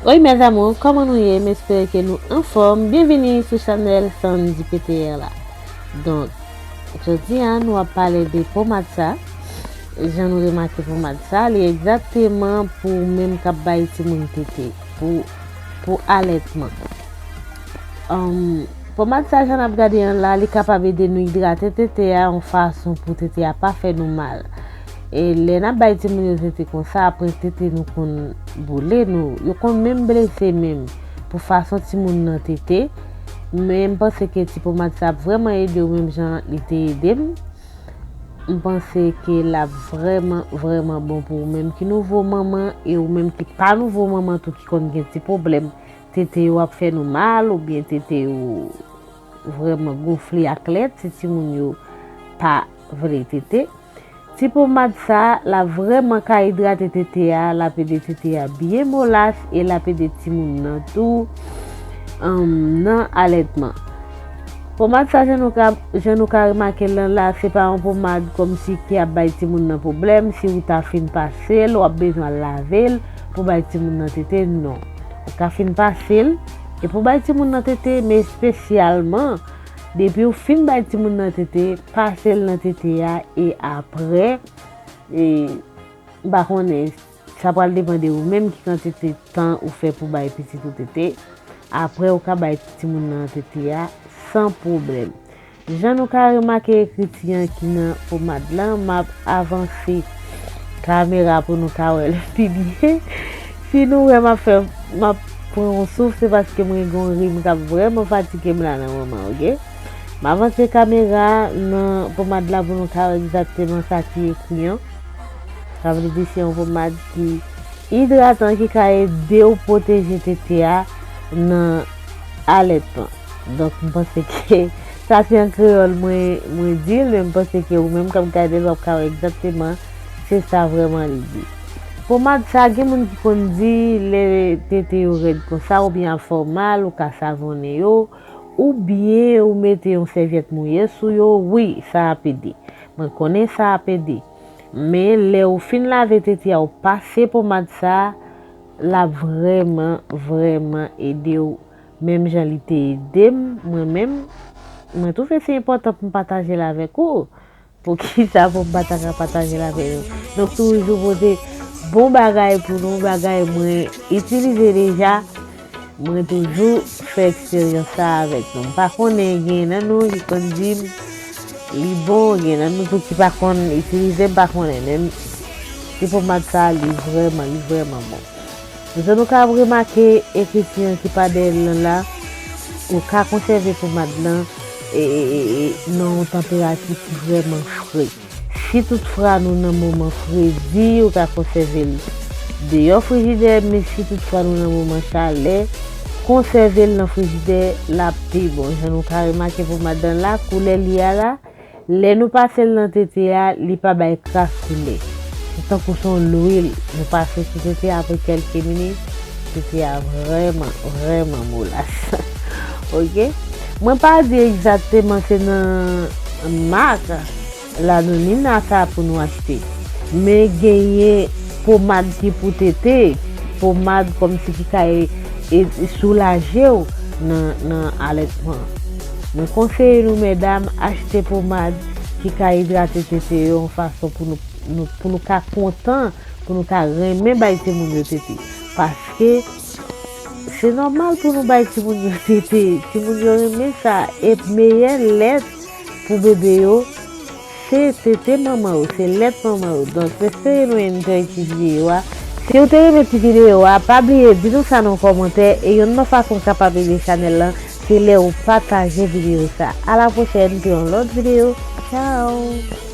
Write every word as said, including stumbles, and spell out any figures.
Oi mes amours, kòman nou ye? M espere ke nou anfòm. Byenvini sou chanèl Sandy P T R la. Donk, jodi a nou ap pale de pomad sa. Jan nou remake pomad sa, li egzakteman pou ou menm k ap bay timoun tete, pou, pou alètman. Anm, pomad sa, jan n ap gade an la, li kapab ede nou idrate tete a yon fason pou tete a pa fè nou mal. E lè n ap bay timoun yo tete konsa, apre tete nou konn boule nou, yo konn menm blese menm pou fason timoun nan tete. Men m panse ke ti pomad sa ap vrèman ede w menm jan li te ede m. M panse ke l ap vrèman, vrèman bon pou ou menm ki nouvo manman e ou menm ki pa nouvo manman tou ki konn gen ti pwoblèm tete yo ap fè nou mal oubyen tete yo vrèman gonfle ak lèt, si timoun yo pa vle tete. Ti pomad sa, l ap vrèman ka idrate tete a, l ap ede tete a byen molas e l ap ede timoun nan tou, anm, nan alètman. Pomad sa, jan nou ka, jan nou ka remake l lan la, se pa yon pomad kòmsi ki ap bay timoun nan pwoblèm. Si ou ta fin pase l, w ap bezwen al lave l pou bay timoun nan tete, non. Ou ka fin pase l, epi w bay timoun nan tete, men espesyalman, depi w fin bay timoun nan tete, pase l nan tete a, e apre, e, m pa konnen, sa pral depann de ou menm ki kantite tan ou fè pou bay pitit ou tete. Apre, ou ka bay timoun nan tete a san pwoblèm. Jan nou ka remake ekriti an ki nan pomad lan, m ap avanse kamera pou nou ka wè l pi byen. Si nou wè m ap fè, m ap pran yon souf, se paske mwen gen yon rim k ap vrèman fatige m la nan moman, oke? M avanse kamera nan pomad la pou nou ka wè egzakteman sa ki ekri an. Sa vle di se yon pomad ki idratan ki ka ede w pwoteje tete a nan alètman. Donk, m panse ke sa se an kreyòl mwen, mwen di l, men m panse ke ou menm k ap gade l, w ap ka wè egzakteman se sa vrèman li di. Pomad sa, gen moun ki konn di lè tete yo rèd konsa oubyen ap fè w mal, ou ka savonnen yo, oubyen ou mete yon sèvyèt mouye sou yo, wi, sa ap ede. Mwen konnen sa ap ede. Men lè ou fin lave tete a, ou pase pomad sa, l ap vrèman, vrèman ede w. Menm jan li te ede m, mwen menm, mwen twouve se enpòtan pou m pataje l avèk ou. Poukisa pou m pa ta ka pataje l avèk nou? Donk, toujou pote bon bagay pou nou, bagay mwen itilize deja. Mwen toujou fè eksperyans sa avèk nou. M pa konnen, gen nan nou ki konn di m li bon, gen nan nou tou ki pa konn itilize, m pa konnen, men ti pomad sa, li vrèman, li vrèman bon. Jan nou ka remake ekriti an ki pa dèyè l lan la, ou ka konsève pomad lan e, e, e, e, nan yon tanperati ki vrèman fre. Si toutfwa nou nan moman fredi, ou ka konsève l deyò frijidè, men si toutfwa nou nan moman chalè, konsève l nan frijidè, l ap pi bon. Jan nou ka remake pomad lan la, koulè li a la, lè nou pase l nan tete a, li pa bay kras koulè. Se tankou se yon lwil, nou pase sou tete a, apre kèlke minit, tete a vrèman, vrèman molas. Oke? Mwen pa di egzakteman se nan mak Lanolin a sa pou nou achte. Men genyen pomad ki pou tete, pomad kòmsi ki ka e, e, soulaje w nan, nan alètman. Mwen konseye nou, medam, achte pomad ki ka idrate tete yo yon fason pou nou, nou, pou nou ka kontan, pou nou ka renmen bay timoun yo tete. Paske se nòmal pou nou bay timoun yo tete. Timoun yo renmen sa. E meyè lèt pou bebe yo, se tete manman yo, se lèt manman yo. Donk, m espere nou enjoy ti videyo a. Si w te renmen ti videyo a, pa bliye di nou sa nan kòmantè. E yonn nan fason w kapab ede chanèl lan, se lè ou pataje videyo sa. A la pwochèn pou yon lòt videyo. Tchao!